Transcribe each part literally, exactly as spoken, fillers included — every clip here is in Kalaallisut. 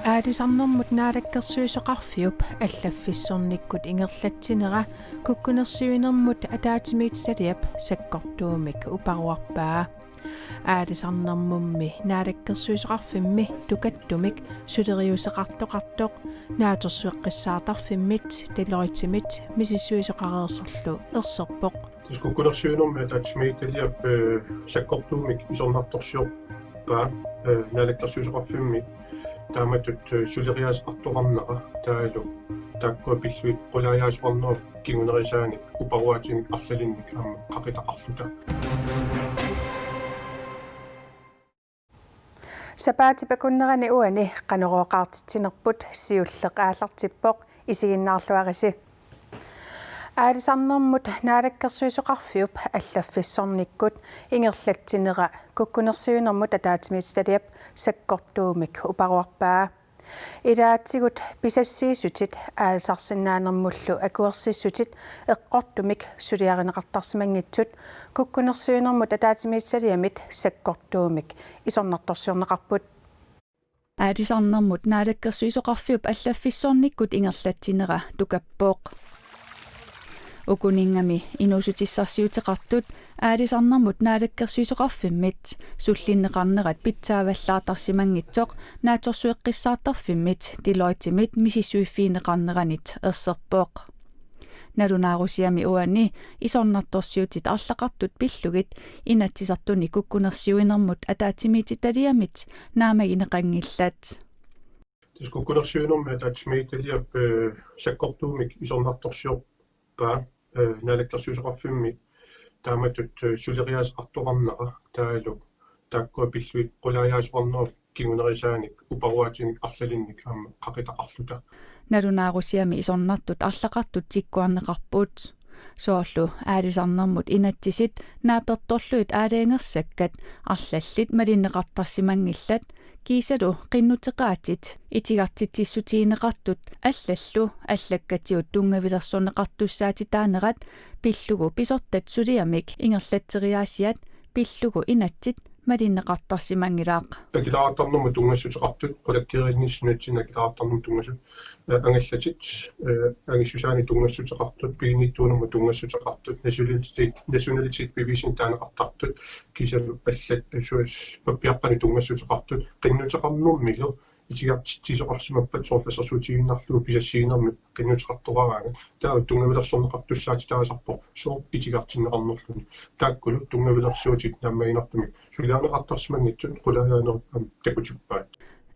Aalisarnermut Naalakkersuisoqarfiup allaffissornikkut ingerlatsinera kukkunersiuinermut ataatsimiititaliap sakkortuumik uparuarpaa. Aalisarnermummi Naalakkersuisoqarfimmi tukattumik suleriuseqartoqartoq naatsorsueqqissaartarfimmit Deloittemit misissuisoqareersorlu erserpoq. Tassa kukkunersiuinermi ataatsimiititaliap, eh, sakkortuumik isornartorsiorpaa, eh, Naalakkersuisoqarfimmi taamatut, eh, suleriaaseqartoqarnera taavalu taakkua pillugit qulaajaasoqarnerup kingunerisaanik uparuaatinik arlalinnik aamma qaqitaqarluta. Sapaatip akunnerani uani Qanorooqaartitsinerput siulleq aallartippoq, isiginnaarluarisi. Aalisarnermut Naalakkersuisoqarfiup allaffissornikkut ingerlatsinera kukkunersiuinermut ataatsimiititaliap sakkortuumik uparuarpaa. Ilaatigut pisassiissutit aalisarsinnaanermullu akuersissutit eqqortumik suliarineqartarsimanngitsut kukkunersiuinermut ataatsimiititaliamit sakkortuumik isornartorsiorneqarput. Aalisarnermut Naalakkersuisoqarfiup allaffissornikkut ingerlatsinera tukappoq. Ukuningami inuussutissarsiuteqartut aalisarnermut Naalakkersuisoqarfimmit sullinneqarnerat pitsaavallaartarsimanngitsoq naatsorsueqqissaartarfimmit Deloittemit misissuiffigineqarneranit erserpoq. Nalunaarusiami uani isornartorsiutit arlaqartut pillugit Inatsisartuni kukkunersiuinermut ataatsimiititaliamit naammagineqanngillat. Tassa kukkunersiuinermi ataatsimiititaliap, eh, sakkortuumik isornartorsiorpaa, eh, Naalakkersuisoqarfimmi taamatut, eh, suleriaaseqartoqarnera taavalu taakkua pillugit qulaajaasoqarnerup kingunerisaanik uparuaatinik arlalinnik aamma qaqitaqarluta. Nalunaarusiami isornartut arlaqartut tikkuarneqarput. Soorlu aalisarnermut inatsisit naapertorlugit aalajangersakkat arlallit malinneqartarsimanngillat, kiisalu qinnuteqaatit itigartitsissutigineqartut allallu allakkatigut tunngavilersorneqartussaatitaanerat pillugu pisortat suliamik ingerlatseriaasiat pillugu inatsit malinneqartarsimanngilaq. Akileraartarnermut tunngassuteqartut, qulakkeeriinnissinut akileraartarnermut tunngasut, eh, angallatit, eh, angissusaanut tunngassuteqartut, piginnittuunermut tunngassuteqartut, nationalitet, nationalitet bevisinut taaneqartartut, kiisalu allat, eh, suus-, pappiaqqanut tunngassuteqartut, qinnuteqarnermilu itigartitsisoqarsimappat soorlu assersuutigiinnarlugu pisassiinermi qinnuteqartoqaraangat, taava tunngavilersorneqartussaatitaasarpoq sooq itigartinneqarnerluni. Taakkulu tunngavilersuutit naammaginartumik suliarineqartarsimanngitsut qulaajaanerup aamma takutippaat.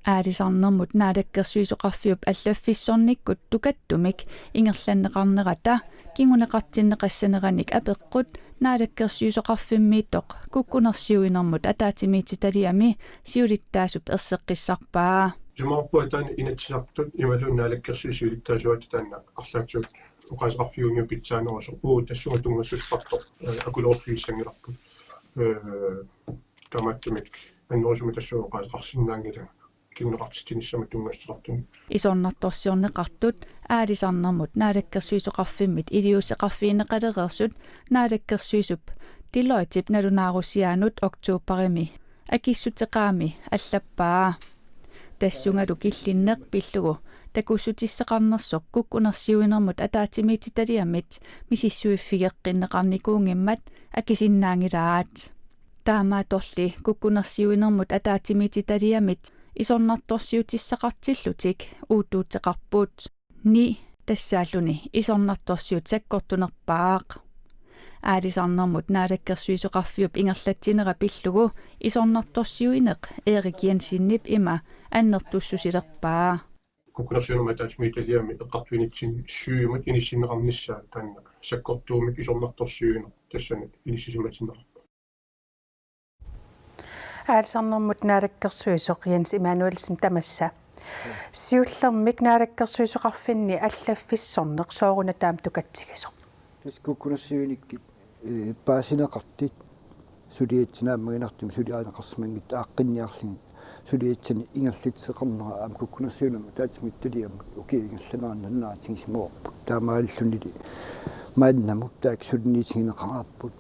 Aalisarnermut Naalakkersuisoqarfiup allaffissornikkut tukattumik ingerlanneqarnerata kinguneqartinneqassaneranik apeqqut Naalakkersuisoqarfimmiittoq kukkunersiuinermut ataatsimiititaliami siulittaasup erseqqissarpaa. Isumaqarpunga taanna Inatsisartut imaluunniit Naalakkersuisut siulittaasuata taanna arlaatigut oqaaseqarfigiuniuk pitsaanerusoq, uu, tassunga tunngassuteqartoq, eh, akuleruffigissanngilaq. Eh, taamaattumik annerusumik tassunga oqaaseqarsinnaanngilanga kinguneqartitsinissamut tunngassuteqartuni. Isornartorsiorneqartut aalisarnermut Naalakkersuisoqarfimmit iliuuseqarfigineqalereersut Naalakkersuisup Deloittep nalunaarusiaanut oktoberimi akissuteqaami allappaa. Tassungalu killinneq pillugu takussutissaqarnersoq kukkunersiuinermut ataatsimiititaliamit misissuiffigeqqinneqarnikuunngimmat akisinnaanngilaat. Taamaattorli kukkunersiuinermut ataatsimiititaliamit isornartorsiutissaqartillutik uuttuuteqarput. Ni tassaalluni isornartorsiut sakkortunerpaaq. Aalisarnermut Naalakkersuisoqarfiup ingerlatsinera pillugu isornartorsiuineq Erik Jensenip ima annertussusilerpaa. Kukkunersiuinermut ataatsimiititaliami eqqartuinitsinni syvimut inissinneqarnissaa taanna sakkortuumik isornartorsiuineq tassani inissisimatinneqarpoq. Aalisarnermut Naalakkersuisoq Jens Immanuelsen, tamassa. Siullermik Naalakkersuisoqarfinni allaffissorneq sooruna taama tukatsigisoq? Tassa kukkunersiuinikkut, eh, paasineqartut suliatsinni naammaginartumik suliarineqarsimanngitsut aaqqinniarlugit suliatsinni ingerlateqarnera aamma kukkunersiuinermut ataatsimiititaliami ukiup ingerlanerani nalunaarutigisimavarput. Taamaalillunili maannamut taakku suliniutigineqareerput,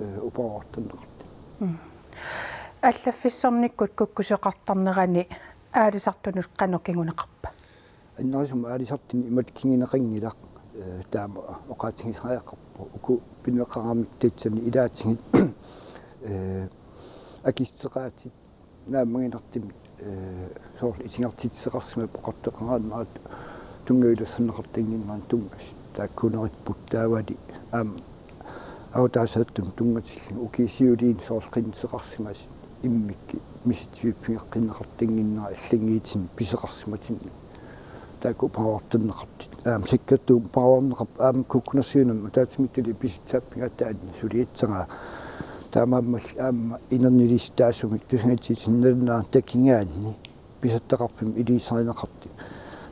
eh, uparuartarneqartut. Mm. Allaffissornikkut kukkusoqartarnerani aalisartunut qanoq kinguneqarpa? Annerusumik aalisartuni imatut kinguneqanngilaq, eh, taama oqaatigisariaqarpoq. Uku pineqaramik tassani ilaatigut, eh, akissuteqaatit naammaginartumik, eh, soorlu isigartitseqarsimavoq oqartoqaraanni aamma tunngavilersorneqartannginnerani tunngasut. Taakkuuneripput taavali aamma avataasaattumik tunngatillugu ukiut siuliini soorlu qinnuteqarsimasut immikkut misissuiffigeqqinneqartannginnerat allannguutinut pisoqarsimatinnik. Taakku uparuartorneqartut. Aamma sakkortuumik uparuarneqarpoq aamma kukkunersiuinermi ataatsimiititaliap pisussaaffik taanna suliassagaa. Taamaammallu aamma inernilisitaasumik tusagassiuutitigut nalunaarunik takugaanni pisortaqarfimmik iliuuserineqartut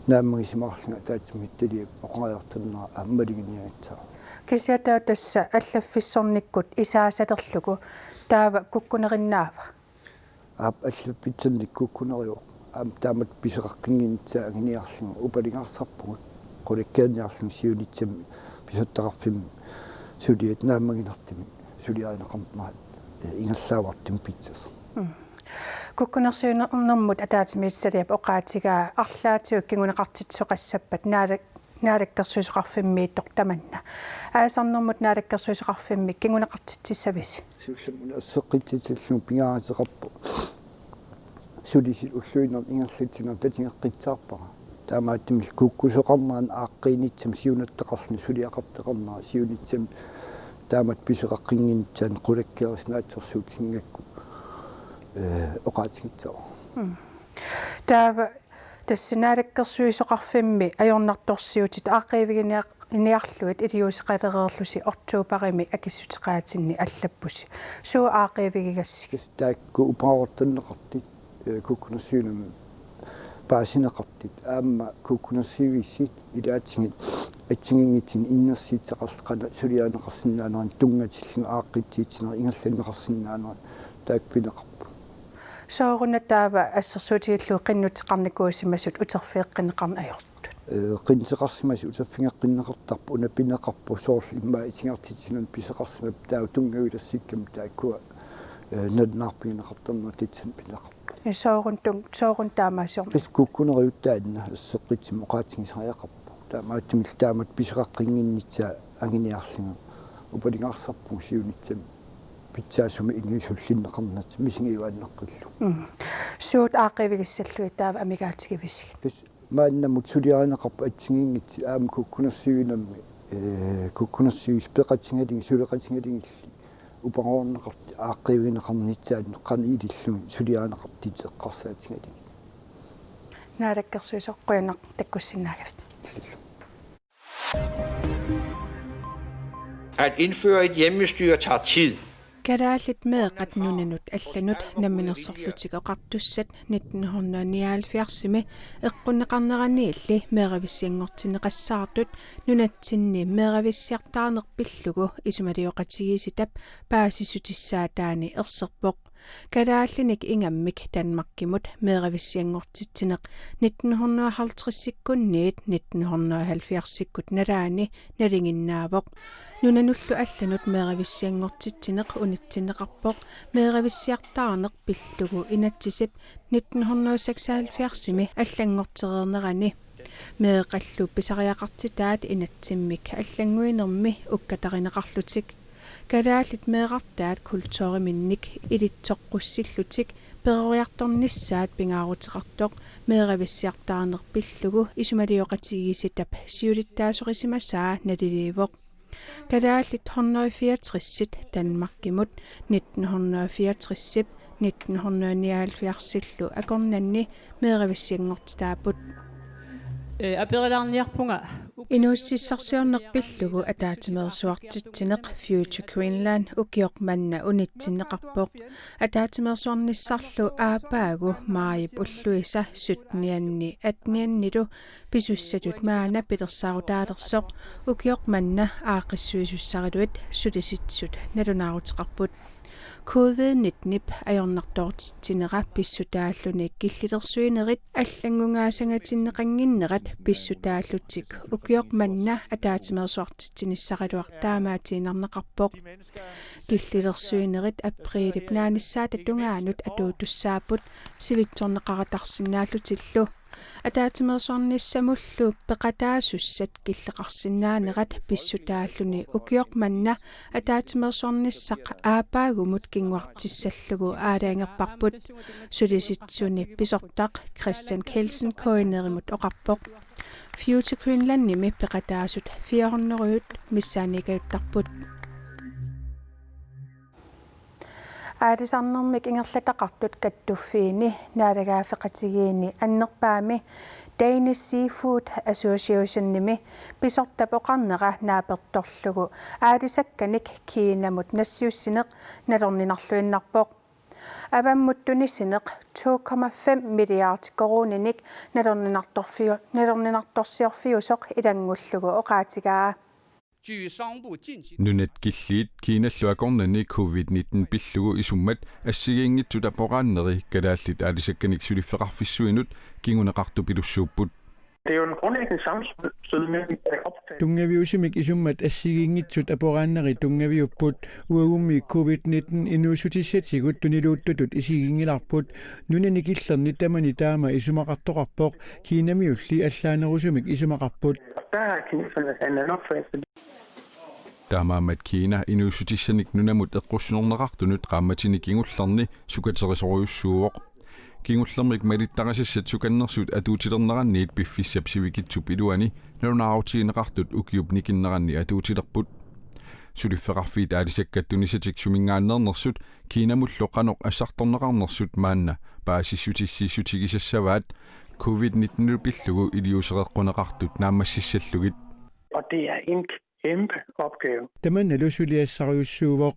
naammagisimaarlugit ataatsimiititaliap oqariartornera aamma maluginiagassaaq. Kisianni taava tassa allaffissornikkut isaasalerlugu taava kukkunerinnaava? Aap, allaffissornikkut kukkunerivoq. Aamma taamatut pisoqaqqinngitsoq anguniarlugu upalungarsarpugut qulakkeerniarlugu siunissami pisortaqarfimmi suliat naammaginartumik suliarineqarnerat, eh, ingerlaavartumik pitsasoq. Mm. Kukkunersiuinermut ataatsimiititaliap oqaatigaa arlaatigut kinguneqartitsisoqassappat naala-, Naalakkersuisoqarfimmiittoq tamanna. Aalisarnermut Naalakkersuisoqarfimmi kinguneqartitsissavisi? Siullermik una erseqqissutissallunga pingaaruteqarpoq sulisut ulluinnarni ingerlatsinerat tatigeqqissaarpara. Taamaattumillu kukkusoqarnerani aaqqiinissami siunertaqarluni suliaqartoqarnera siunissami taamatut pisoqaqqinnginnissaanut qulakkeerussi naatsorsuutiginngikkaluarluni, eh, oqaatigissavarput. Mm. Taava tassa Naalakkersuisoqarfimmi ajornartorsiutit aaqqiiviginiar-, iniarlugit iliuuseqalereerlusi oktobarimi akissuteqaatinni allappusi. Suut aaqqiivigigassigit? Tassa taakku uparuartorneqartut, eh, kukkunersiuinermi paasineqartut. Aamma kukkunersiuisut ilaatigut assigiinngitsunik innersuussaqarluni qanoq suliarineqarsinnaanerannut tunngatillugu aaqqiitsitsineq ingerlanneqarsinnaanerannut taakku pineqarput. Sooruna taava assersuutigillugu qinnuteqarnikuusimasut uterfigeqqinneqarneq ajortut? Eh, qinnuteqarsimasut uterfigeqqinneqartarput, una pineqarpoq soorlu immaqa isigartitsinermut pisoqarsimappat taava tunngavilersukkami taakkua, eh, nalunaarfigineqartarnerat tassani pineqarpoq. Eh, soorunami tun-, soorunami taamaasiorneq? Tassa kukkuneriuttaanna erseqqissumik oqaatigisariaqarpoq. Taamaattumillu taamatut pisoqaqqinnginnissaa anguniarlugu upalungarsarpugut siunissami pitsaasumik inuusullinneqarnata misigiuaannaqqillugu. Mm. Suut aaqqiivigissallugit taava amigaatigivisigit? Tassa maannamut suliarineqarput assigiinngitsut aamma kukkunersiuinermi, eh, kukkunersiuisut peqatigalugit suleqatigalugillu uparuarneqartut aaqqiivigineqarnissaannut qanoq ilillugit suliarineqartut eqqarsaatigalugit. Naalakkersuisoq, qujanaq takkussinnaagavit. At indføre et hjemmestyre tager tid. Kalaallit meeqqat nunanut allanut Namminersorlutik Oqartussat nitten hundrede nioghalvfjerdsimi eqqunneqarneraniilli meeravissanngortinneqassaartut nunatsinni meeravissiartaarneq pillugu isumalioqatigiissitap paasissutissaataani erserpoq. Kalaallinik ingammik Danmarkimut meeravissianngortitsineq nitten hundrede halvtredsikkunniit nitten hundrede halvfjerdsikkut nalaani nalinginnaavoq. Nunanullu allanut meeravissianngortitsineq unitsinneqarpoq meeravissiartaarneq pillugu inatsisip nitten hundrede seksoghalvfjerdsimi allanngortereernerani. Meeqqallu pisariaqartitaat inatsimmik allannguinermi ukkatarineqarlutik. Kalaallit meerartaat kulturiminnik ilitsoqqussillutik peroriartornissaat pingaaruteqartoq meeravissiartaarneq pillugu isumalioqatigiissitap siulittaasorisimasaa naliliivoq. Kalaallit hundrede fireogtresit Danmarkimut nitten hundrede fireogtresip nitten hundrede nioghalvfjerdsillu akornanni meeravissianngortitaapput. Eh, aperilaarniarpunga. Inuussutissarsiorneq pillugu ataatsimeersuartitsineq Future Greenland ukioq manna unitsinneqarpoq. Ataatsimeersuarnissarlu aappaagu maajip ulluisa syttenianni atteniannilu pisussatut maanna pilersaarutaalersoq ukioq manna aaqqissuisussaraluit sulisitsisut nalunaaruteqarput. Covid nitten-ip ajornartortitsinera pissutaalluni killilersuinerit allanngungaasangatinneqannginnerat pissutaallutik ukioq manna ataatsimeersuartitsinissaraluaq taamaatiinnarneqarpoq. Killilersuinerit apriilip naanissaata tungaanut atuutussaapput sivitsorneqartarsinnaallutillu. Ataatsimeersuarnissamullu peqataasussat killeqarsinnaanerat pissutaalluni ukioq manna ataatsimeersuarnissaq aappaagumut kinguartissallugu aalajangerparput, sulisitsisuni pisortaq Christian Kelsen K N R-imut oqarpoq. Future Greenlandimi peqataasut fire hundrede missaaniikajuttarput. Aalisarnermik ingerlataqartut kattuffiini naalagaaffeqatigiinni annerpaami Danish Seafood Associationimi pisortap oqarnera naapertorlugu aalisakkanik Kinamut nassiussineq nalorninarluinnarpoq. Avammut tunisineq to komma fem milliard koruuninik nalorninartorfiu-, nalorninartorsiorfiusoq ilanngullugu oqaatigaa. Nunat killiit Kinallu akornanni covid nitten pillugu isummat assigiinngitsut aporaanneri kalaallit aalisakkanik suliffeqarfissuinut kinguneqartupilussuupput. Det er jo en grundlæggende samspil mellem at opdage Tunngaviusumik isummat assigiinngitsut aporaanneri tunngaviupput. Uagummi covid nitten inuussutissatigut tuniluuttutut isiginngilarput. Nunani killernit tamani taama isumaqartoqarpoq. Kinamiulli allaanerusumik isumaqarput. Der har kineserne en anden opfattelse. Taamaammat Kina inuussutissanik nunamut eqqussunerneqartunut qaammatini kingullerni sukaterisorujussuuvoq. Kingullermik malittarisassat sukannersut atuutilerneranniit piffissap sivikitsup iluani nalunaarutigineqartut ukiup nikinneranni atuutilerput. Suliffeqarfiit aalisakkat tunisatik suminngaanneernersut Kinamullu qanoq assartorneqarnersut maanna paasissutissiissutigisassavaat covid nitten pillugu iliuusereqquneqartut naammassissallugit. Og det er en kæmpe opgave. Tamannalu suliassarujussuuvoq.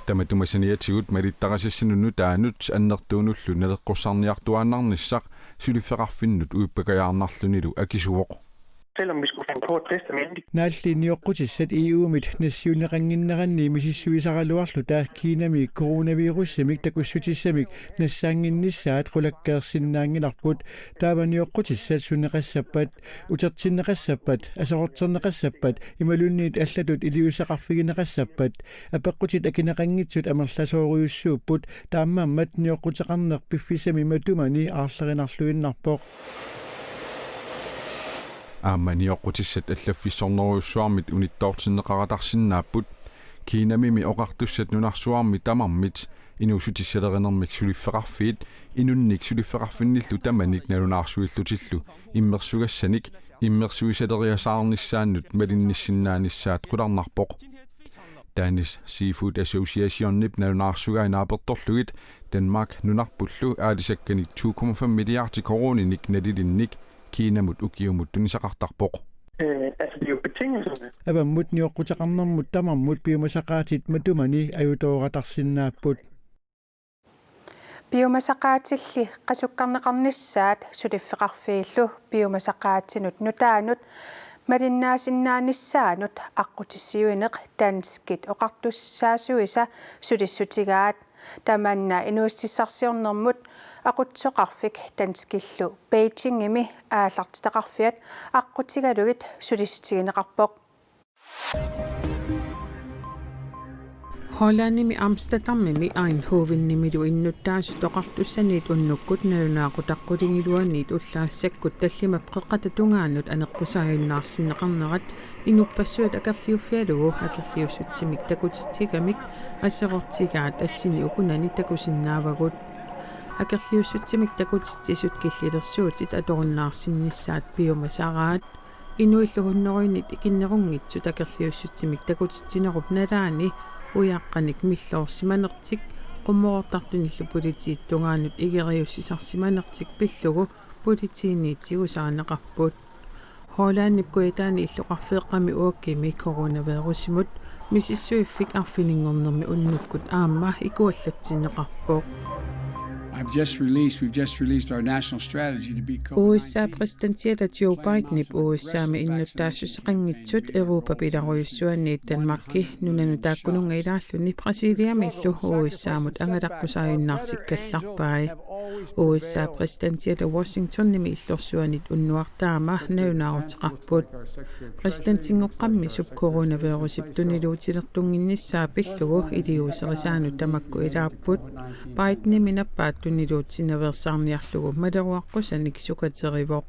Tamatuma saniatigut malittarisassanut nutaanut annertuunullu naleqqussarniartuaannarnissaq suliffeqarfinnut uippakajaarnarlunilu akisuvoq. Selvom vi skulle finde på at teste mængden. Naalli nioqqutissat E U-mit nassiunneqannginneranni misissuisaraluarluta Kinami coronavirusimik takussutissamik nassaannginnissaat qulakkeersinnaanngilarput. Taava nioqqutissat sunneqassappat, utertinneqassappat, aserorterneqassappat imaluunniit allatut iliuuseqarfigineqassappat, apeqqutit akineqanngitsut amerlasoorujussuupput. Taamaammat nioqquteqarneq piffissami matumani aarlerinarluinnarpoq. Aamma nioqqutissat allaffissornerujussuarmit unittoortinneqaratarsinnaapput. Kinamimi oqartussat nunarsuarmi tamarmit inuussutissalerinermik suliffeqarfiit inunnik suliffeqarfinnillu tamanik nalunaarsuillutillu immersugassanik immersuisaleriasaarnissaannut malinnissinnaanissaat qularnarpoq. Danish Seafood Associationip nalunaarsugai naapertorlugit Danmark nunarpullu aalisakkanik to komma fem milliardi koruuninik nalilinnik Kinamut ukiumut tunisaqartarpoq. Øh, altså, det er jo betingelserne. Avammut nioqquteqarnermut tamarmut piumasaqaatit matumani ajutooratarsinnaapput. Piumasaqaatilli qasukkarneqarnissaat suliffeqarfiillu piumasaqaatinut nutaanut malinnaasinnaanissaanut aqqutissiuineq danskit oqartussaasuisa sulissutigaat. Tamanna inuussutissarsiornermut aqutsisoqarfik danskillu Beijingimi aallartitaqarfiat aqqutigalugit sulissutigineqarpoq. Hollandimi Amsterdamimi Eindhovenimilu innuttaasut oqartussaniit unnukkut nalunaaqutaq qulingiluaniit ullaassakkut tallimap qeqqata tungaanut aneqqusaajunnaarsinneqarnerat inuppassuit akerliuffigalugu akerliussutsimik takutitsigamik aserortigaat assini ukunani takusinnaavagut. Akerliussutsimik takutitsisut killilersuutit atorunnaarsinnissaat piumasaraat. Inuillu hunnorujunit ikinnerunngitsut akerliussutsimik takutitsinerup nalaani ujaqqanik milloorsimanertik, qummoroortartunillu politiit tungaanut igeriussisarsimanertik pillugu politiinit tigusaaneqarput. Hollandip kujataani illoqarfeeqqami uakkimi coronavirusimut misissuiffik arfininngornermi unnukkut aamma ikuallatsinneqarpoq. I've just released, we've just released our national strategy to be co- U S A præsidentiata Joe Bidenip U S A-mi innuttaassuseqanngitsut Europap ilarujussuanni Danmarki nunanut taakkununnga ilaalluni Brasiliamiillu U S A-mut angalaqqusaajunnaarsikkallarpai. U S A præsidentiata Washingtonimi illorsuanit unnuartaama nalunaaruteqarput. Præsidentinngoqqammisup coronavirusip tuniluutilertunnginnissaa pillugu iliuuserisaanut tamakku ilaapput. Bidenimi nappaat tuniluutsinaveersaarniarlugu maleruaqqusanik sukaterivoq.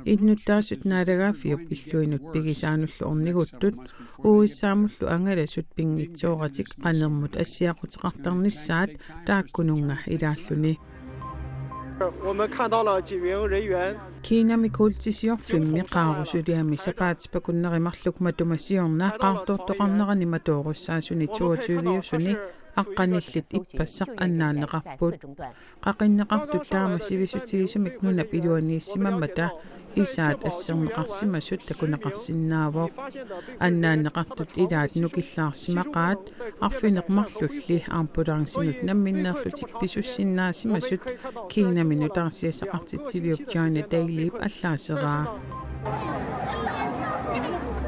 Innuttaasut naalagaaffiup illuinut pigisaanullu orniguttut U S A-mullu angalasut pinngitsooratik qanermut assiaquteqartarnissaat taakkununnga ilaalluni. 我们看到了警卫人员 Kiinami kuultisiorfimmi qaarusuliami sapaatip akunneri marluk matuma siorna qaartoortoqarnerani matoorussaasuni toogtyve-usuni aqqanillit ippassaq annaanneqarput. Qaqinneqartut taama sivisutigisumik nunap iluaniissimammata isaat asserneqarsimasut takuneqarsinnaavoq. Annaanneqartut ilaat nukillaarsimaqaat, arfineq-marlulli ambulancenut namminneerlutik pisussinnaasimasut Kiinami nutaarsiassaqartitsiviup China Dailyp allaaseraa.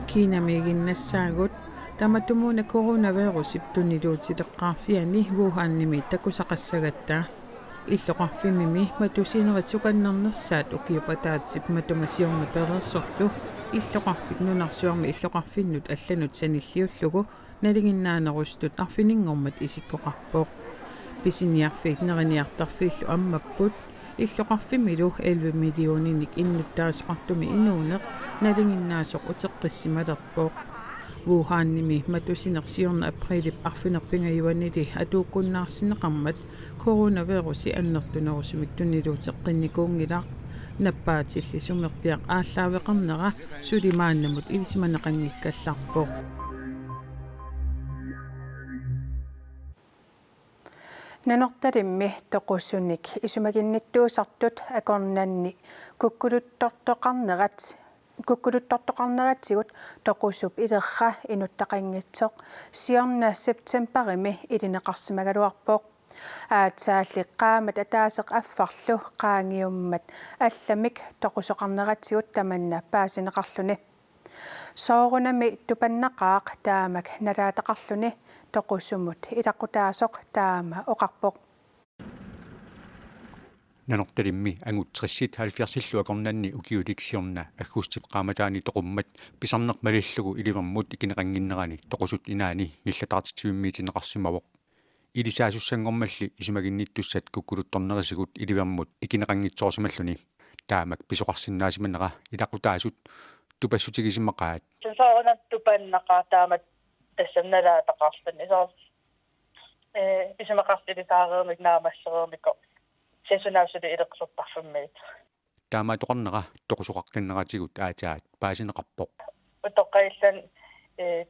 Kiinamiiginnassaagut tamatumuuna coronavirusip tuniluutileqqaarfiani Wuhanimi takusaqassagatta. Illoqarfimmimi matusinerit sukannarnersaat ukiup ataatsip matuma siorna pereersorlu illoqarfik nunarsuarmi illoqarfinnut allanut sanilliullugu nalinginnaanerusutut arfininngormat isikkoqarpoq. Pisiniarfiit neriniartarfiillu ammapput, illoqarfimmilu elleve millioninik innuttaasoqartumi inuuneq nalinginnaasoq uteqqissimalerpoq. Wuhanimi matusineq siorna aprilip arfineq-pingajuanili atuukkunnaarsinneqarmat coronavirusi annertunerusumik tuniluuteqqinnikuunngilaq. Nappaatilli sumerpiaq aallaaveqarnera suli maannamut ilisimaneqanngikkallarpoq. Nanortalimmi toqusunik isumaginnittuusartut akornanni kukkuluttortoqarnerat-, kukkuluttortoqarneratigut toqusup ilerra inuttaqanngitsoq siorna septembarimi ilineqarsimagaluarpoq. Aatsaalli qaammat ataaseq affarlu qaangiummat allamik toqusoqarneratigut tamanna paasineqarluni. Soorunami tupannaqaaq taamak nalaataqarluni toqusumut ilaqutaasoq taama oqarpoq. Nanortalimmi angut tressit halvfjerdsillu akornanni ukiulik siorna aggustip qaammataani toqummat pisarneq malillugu ilivermut ikineqannginnerani toqusut inaani nillataartitsivimmiitinneqarsimavoq. Ilisaasussanngormalli isumaginnittussat kukkuluttornerisigut ilivermut ikineqanngitsoorsimalluni. Taamak pisoqarsinnaasimanera ilaqutaasut tupassutigisimaqaat. Soorunami tupannaqaaq taamak tassami nalaataqarluni. Soorlu, eh, isumaqarfik ilisaareernikut naammassereernikoq. Siasunaasuli ileqqusuttarfimmiit. Taamaattoqarnera toqusoqaqqinneratigut aatsaat paasineqarpoq. Utoqqaat illit, eh,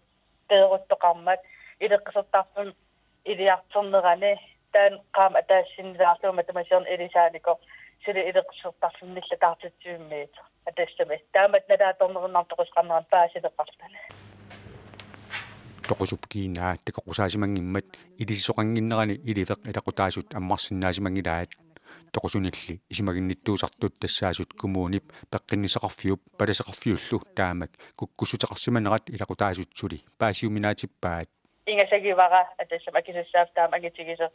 peeruttoqarmat ileqqusuttarfimmi iliartornerani taanna qaammat ataasinnilaarlugu matuma siorna ilisaanikoq suli ileqqusuttarfimmi nillataartitsivimmiit. Atassami taamak nalaatornerinnarmik toqusoqarnerani paasineqarluni. Toqusup kiinaa takoqqusaasimanngimmata ilisisoqannginnerani iliveq ilaqutaasut ammarsinnaasimanngilaat. Toqusunilli isumaginnittuusartut tassaasut kommunip peqqinnissaqarfiup palaseqarfiullu taamak kukkussuteqarsimanerat ilaqutaasut suli paasiuminaatippaat. Ingasagivara atassami akisussaaffik taama angitigisoq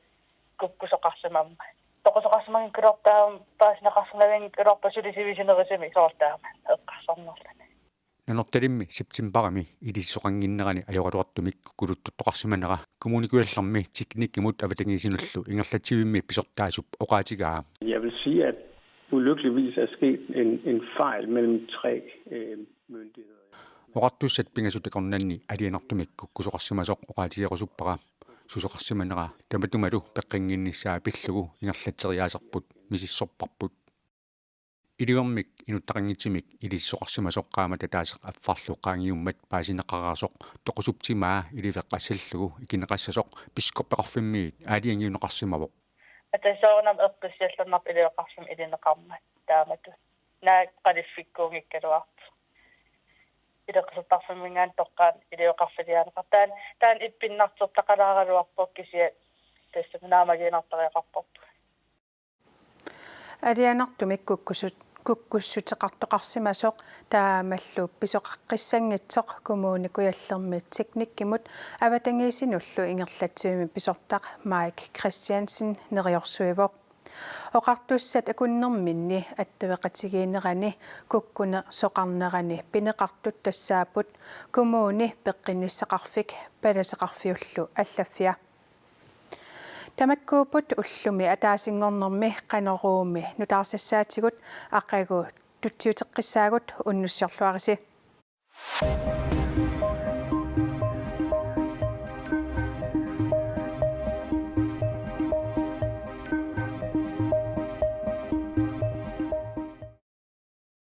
kukkusoqarsimammat. Toqusoqarsimanngikkaluarpoq taama paasineqarsinnaanngikkaluarpoq suli sivisunerusumik soorlu taama eqqarsarnerluni. Nanortalimmi septembarimi ilisisoqannginnerani ajoraluartumik kukkuluttortoqarsimanera Kommune Kujallermi teknikkimut avatangiisinullu ingerlatsivimmi pisortaasup oqaatigaa. Jeg vil sige, at ulykkeligvis er sket en, en fejl mellem tre, øh, myndigheder. Oqartussat pingasut akornanni alianartumik kukkusoqarsimasoq oqaatigerusuppara. Susoqarsimanera tamatumalu peqqinnginnissaa pillugu ingerlatseriaaserput misissorparput. Ilivermik inuttaqanngitsumik ilisisoqarsimasoq qaammat ataaseq affarlu qaangiummat paasineqaraasoq toqusup timaa iliveq assallugu ikineqassasoq Biskoppeqarfimmiit aalajangiunneqarsimavoq. Ataasiarnam eqqissiallannarpoq iliveqarfimmi ilineqarmat taamatut. Naak qaliffikkuunngikkaluartoq. Ileqqusuttarfimminngaanniit toqqaannaq iliveqarfiliaarneqartoq. Taanna, taanna ippinnartortaqalaaraluarpoq kisianni tassa naammagiinnartariaqarparput. Alianartumik kukkussut-, kukkussuteqartoqarsimasoq taamallu pisoqaqqissanngitsoq Kommune Kujallermi teknikkimut avatangiisinullu ingerlatsivimmi pisortaq Mike Christiansen neriorsuivoq. Oqartussat akunnerminni attaveqatigiinnerani kukkunersoqarnerani pineqartut tassaapput Kommune Peqqinnissaqarfik palaseqarfiullu allaffia. Tamakkuupput ullumi ataasinngornermi Qanoruumi nutaarsassaativut, aqagu tutsiuteqqissaagut, unnussiorluarisi.